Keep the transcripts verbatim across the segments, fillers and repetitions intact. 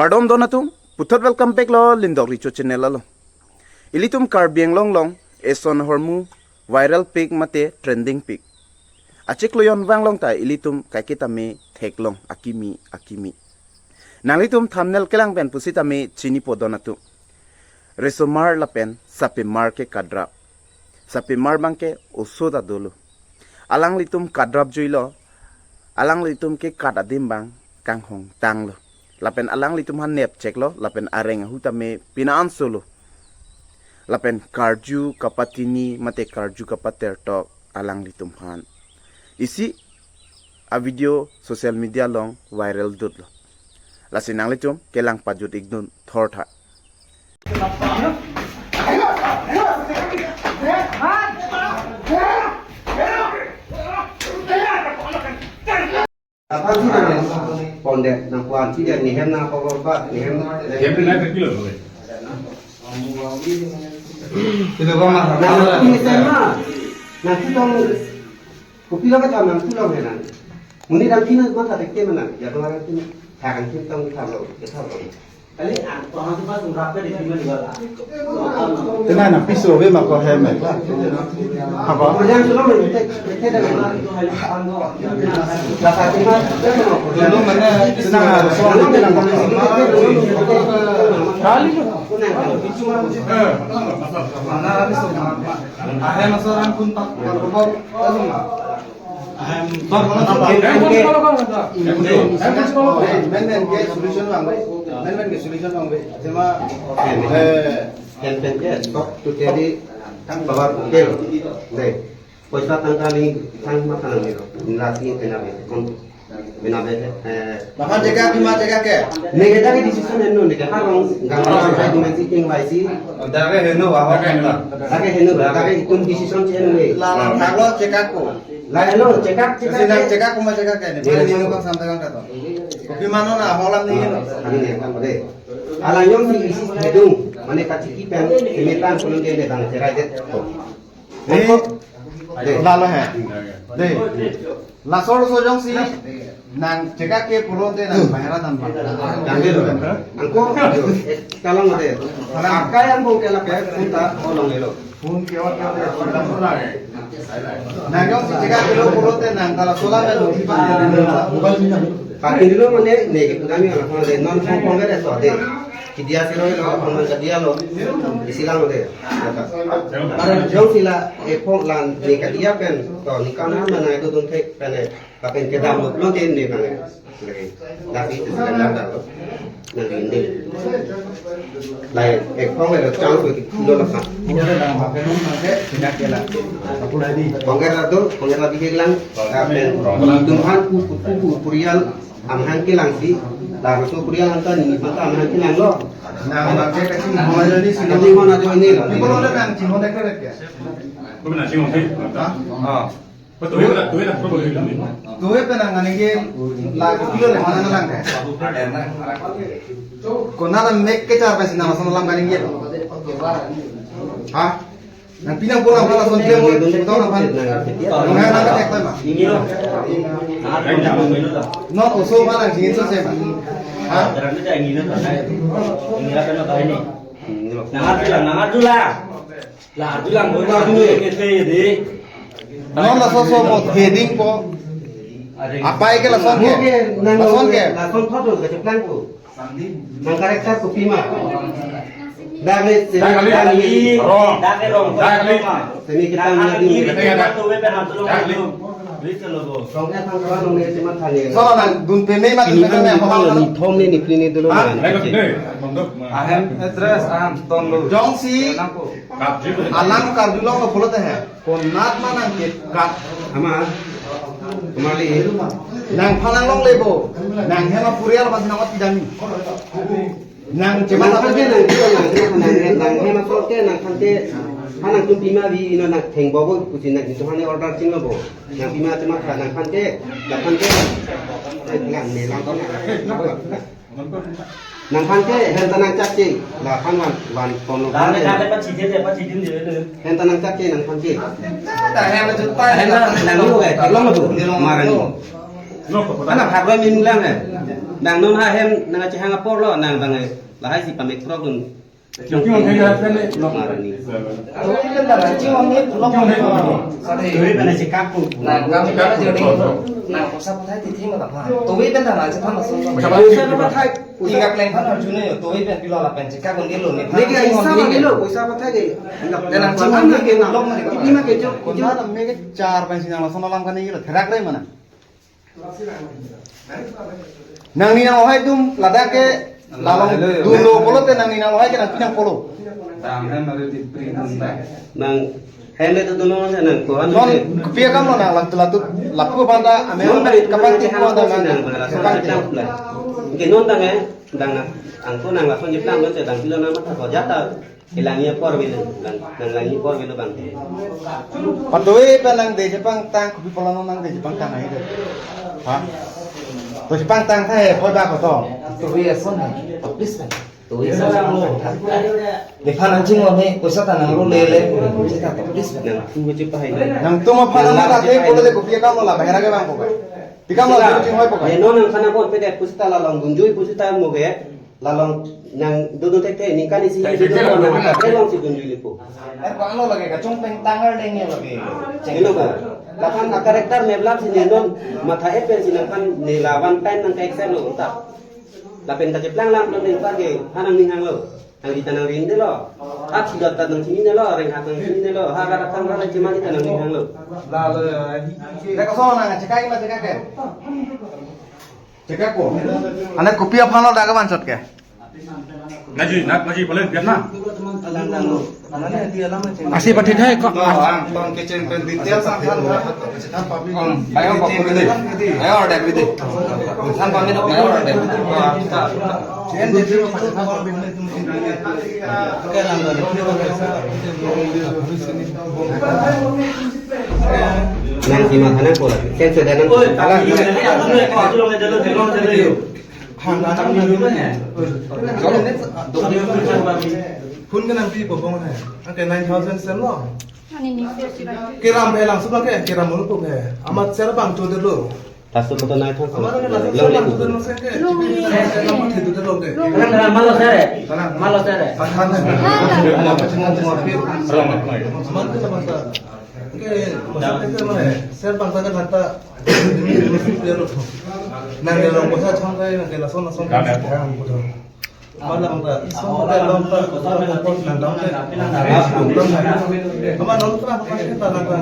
Kardom don atum, puthot welcome back lo Lindok Richo channel along. Ilitum Karbi Anglong along eson ahormu viral pik mate trending pik. Achiklo jon vanglong ta ilitum kaiketa me theklong akimi akimi. Nanglitum thumbnail kelang pen pusitame chinipo don atum. Risomar lapen sapemar ke kadrap. Sapemar abang ke oso ta dolo. Alanglitum kadrapjuilo. Alanglitum ke kat adim abang kanghong tanglo. Lapen alanglitum aphan nepcheklo, lapen areng ahut tame pina ansolo. Lapen karju kapatini mate karju kapatertok alanglitum aphan. Isi a video social media along viral dotlo. Lasi nanglitum kelang pajut ikdun thortha. Apa sih namanya? Pondet, nang puan sih dia, nihem nang apa, apa, nihem nang. Nihem nang kilo, Bang. Kilo, Bang, mah. Nah, aku misalnya, nah, kita mau, kopi lo kan, nang pulang ya, nang. Muni dan kini mata tek mana? Ya, kemarin kini, sekarang kita mau kita lo, kita lo. Kali, ah, orang tu pas urap ke di sini juga lah. Tena na piso ve ma ko hem la. Apa? Yang sudah main, kita, kita dah main. Dulu mana tena na so tena na. Kali tu. Mana piso? Ahem seorang pun tak berbohong. Ahem, tor, tor, tor. Men men ke solution abang, men men ke solution abang, cuma, eh, hand pen ke, tok tu jadi, kan bawa bukel, deh, poisa tangka ni, sang makan ni, nasi kena be, kon, bina be, eh, Makan jaga, bima jaga ke? Neke dari decision eno, neke harong, gang, gang, dimensi king waisi. Dari heno, wawa kena. Dari heno, dari itum decision si eno ne. La, la, thaklo check up ko. La heno, check up, check up. Kasi na check up ko ma check up ke? Ni, ni, ni, ni, bang sampai bang kato. Kopi mano na, holam ni, no. Kami ni, kan, boleh. Alanglitum si isi hidung, mane kachiki pen, semetan, pulun ke, bang, cerai deh. Dei, lalo he. Dei, laso arloso jongsi nang check up ke pulote nang bahera dam ba. Dam dei lo. Angko, eh, kalang de. Akai angko ke lake, phone ta, oh, longlelo. Phone ke, oh, ke, oh, ke. Nang jongsi check up kelo pulote nang kala sola me lo, di pa. Mobile ni na. Pati dulu mane, ne, kami anak mane, non phone phone ke so de. Kedia silo lo, phone kedia lo. Isi lang de. Jongsi la, eh, phone la, ne kedia pen, to, ne kana mana itu dun thek pen, eh, pakai kedam lo, lo tin ne mana. Lagi. Tapi itu sudah datang lo. Nanti ini. Lain, eh, phone ada chance bagi lo lah. Phone ada dalam pakai dong, pakai, tidak kela. Aku lagi. Phone ada tu, phone ada bikin lang, pen, Tuhan ku, ku, ku, ku, purial, amahang kelang si, laruso purial anta ni, mata amahang kelang lo. Nang pakai kasi, mau aja ni, sini mau aja ini lo. Ini kalau ada nang cimol dek dek ya. Kau pernah cimol sih? Hah? Ah. Betul, betul, betul, betul, betul. Tuwe pen nang aningke la kilo le mana nang ke. Kona la mek ke char pasi nama sama lam kaning ye. Ha? Nang pinang pulang pala son ke mo, tong nang pan. Nang nang ke tek ma. No, oso ma nang jingin so se ma. Ha? Nang adu lang, nang adu lang. La, bilang bola dulu, ke, ke, di. Non laso so mo heading po. Apa ke lason ke? Lason ke? Lason photo ke ceplang ko. Nang karakter kopi ma. Dagre semi. Dagre rong. Dagre. Semi kita lagi. Kita tuwe pen hantu lo. Dagre. Bisa lo bo. Rong ya tang tuan nong ne cuma tanya. So nang dun peme ma dun peme ma. Ini thom ne ni plini dulu. Ahem address ahem ton lo. Jongsi. Alang karjulong lo pulote he. Konat ma nang ke kat. Ama. Kemali. Nangphan nanglongle bo. Nanghem apurial pasi nang ot pidami. Nang cema nangphan ke nang, nang, nang, nanghem asok ke nangphan ke. Hanang tum pima bi ino nang theng bo bo kusi nang itu hane order ching lo bo. Nang pima cema kha nangphan ke. Nangphan ke. Nang ne lang. Nangphan ke, henta nangchak ke, la phan wan, wan tono. Dale, dale, pachidin deh, pachidin deh, deh. Henta nangchak ke, nangphan ke. Dah, henta juta, henta, nang lu, eh, tolong lu, marani. Anak hak lo min lang, eh. Nang non ha hem nang kachehang apor lo, nang bang lahai si pamek prok dun. Yung, yung, yung, yung, yung, Marani. Tuwi pen ta nang chingvang ni, lok ni. Tuwi pen ta chekak pu. Nang kami kena jadi. Nang poisa pathai tithi ma ta pha. Tuwi pen ta nang chephan masuk. Poisa pathai. Tiga kleng phan arju ne yo. Tuwi pen pilo lapen chekak un dilo ni. Neke aisa ma dilo, poisa pathai ke. Dan nang chingvang ni ke lok ma ni. Ini ma ke jo. Kona tam me ke char pen sinang lason alam kan ni lo. Therak re mana? Nangning nanglong hai atum ladak ke la long dunlo pulote nangning nanglong hai ke nangpi nang pulo. Dam hem ari di pri dun ta. Nang hem le dunlo nang koan. Non kopi akam lo nang latu latu lapu aphan ta ame non tadi kapan ti kapan ti nang nang bala kapang ti. Ke non tang eh, dang nang angko nang lason jeplang lo te dang pilo nang matha ko jata. Kelang apor avelo, lang, nang lang apor avelo bang. Patuwi pen nang de jepang tang, kopi pulo nang de jepang tang ai de. Ha? To jepang tang tha he, poi ba ko to. Tuwi ason he, to please pen. Tuwi ason. Nephan nang chingvang he, poisa ta nang ro lele, poisa ta to please pen. Nang tu ko jepahai. Nang tu ma phan nang ta the, pulote kopi akam lo la bahera ke bang ko ba. Tikam lo, sila, chingvang hoi po ka. Ye non nang khana kon pe de, poisa ta la long dunjui, poisa ta mo ke. La long nang dodo thekthe ningkan isi dodo nang thekthe long si dunjui lipo. Er ko ano lage kachongpeng tang ardeng ye lage. Ilo ka. Lapen a character meblap si ne non matha et pen si nangkan ne la one time nang ka accept lo ta. Lapen kacheplang lang lo neng pa ke hanang ning hang lo. Nang di ta nang ring de lo. At si dot ta nang chini ne lo, reng hat nang chini ne lo. Ha ka ta kang ra la chima di ta nang ning hang lo. La lo ya. Dek ko so nang chekai ma chekai ke. Chekai ko. Ane kopi aphan lo dak ke bansot ke. Naji, nak naji paling biar na. Asi pathi thai ko. Ang tong kitchen pen detail sa than tha. Ayo kok detail. Ayo order detail. Than pamit ayo order detail. Nang sima thanan ko la. Ken sudah nang. Oi, tapi ini aku nak aku nak jalan jalan jalan yuk. Phone ke nangpi bobong he. Angke nine thousand sem lo. Ani ni sir sira. Kiram he langsung ke, kiram mulu po he. Amat ser bang tu dulu. Langsung foto nine thousand. Amat ke langsung ser bang tu dulu se ke. Amat itu dulu ke. Tenang, tenang, malo sir. Tenang. Malo sir. Amat ke masa. Oke, maksudnya itu mana? Ser bang sana kata. Nang ke long poisa chang kai, nang ke lason lason. Malang ta, ison ta long ta, nang dam ta, nang dam ta. Ama non tra, apa kita nang ta.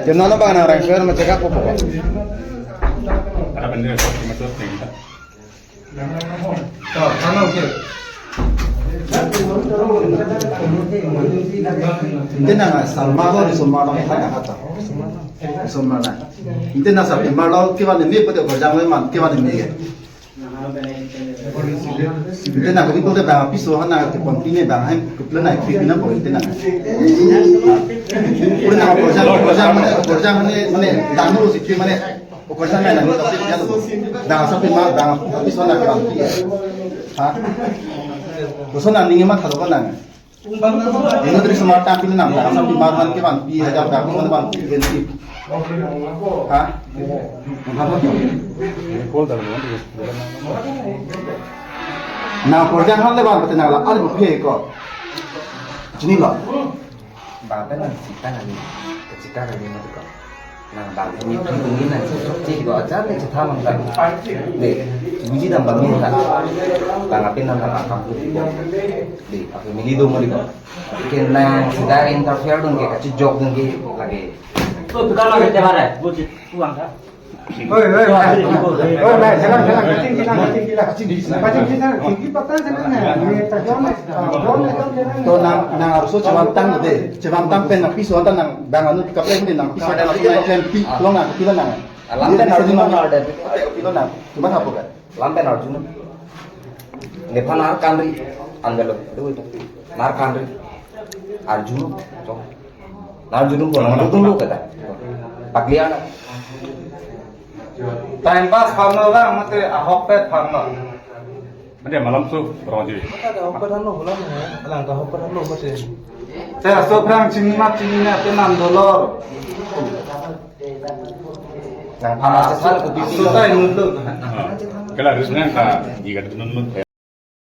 Jam nana bang nang rang share ma check up po po. Ada benda yang masuk tinggi. To, ano ke? Ante nang salma ho, risomar ho, kata kata. Risomar na. Ante nang salma lo, kivan ni pute ko jang man, kivan ni. Ante nang ko pute bang piso hana ke pon pine bang hai kupla na ki pina ko ante nang. Pute nang ko jang, ko jang mane, ko jang mane, mane danu si ki mane. Okor sana ni tapi kan. Bang sapi ma bang sapi sona kan. Ha? Ko sona ningi ma thalo kan. Ini dari semua tampil nang bang sapi ma kan ke bang pi hajar bang mana bang pi ganti. Ha? Apa tu? Nang kerja hal lebar betul nang lah. Ada bukti ko. Sini lah. Bang pen nang sita nang ni, kachita nang ni mati ko. Nang bang ni pi tung ni nang si chok chik do ajar ni chita mang ta. De, buji dam bang ni ta. Bang apin nang nang akam tu ko. De, aku mili do mali ko. Ke nang sita interfere dun ke kachijok dun ke lagi. Tu tukang lagi te mare, buji uang ta. Oi, oi, oi. Oi, oi, selang, selang, kaching, selang, kaching, selang. Kaching, selang, kaching, patang, selang, na. Ini, tajam, ah, tajam, selang. To nang, nang arso chevantang de, chevantang pen nang piso anta nang bang anu kaprek de nang piso ada lagi nang chen pi, long nang, pi long nang. Alam ini pen arju nang, pi long nang. Cuma apa kan? Alam pen arju nang. Nephan nar kanri, angalo, aduh itu. Nar kanri, arju nang, cok. Nang judum ko, nang judum lo kata. Paklian. Time pass pharma bang, mate ahok pet pharma. Mate malam su, Roji. Mate ahok pet ano, hulam ya. Alang ahok pet ano, mate. Saya so prang chini mat chini na, te nam dolor. Asal O B C. Asal O B C. Ah, kala result ta, iga tunun lut.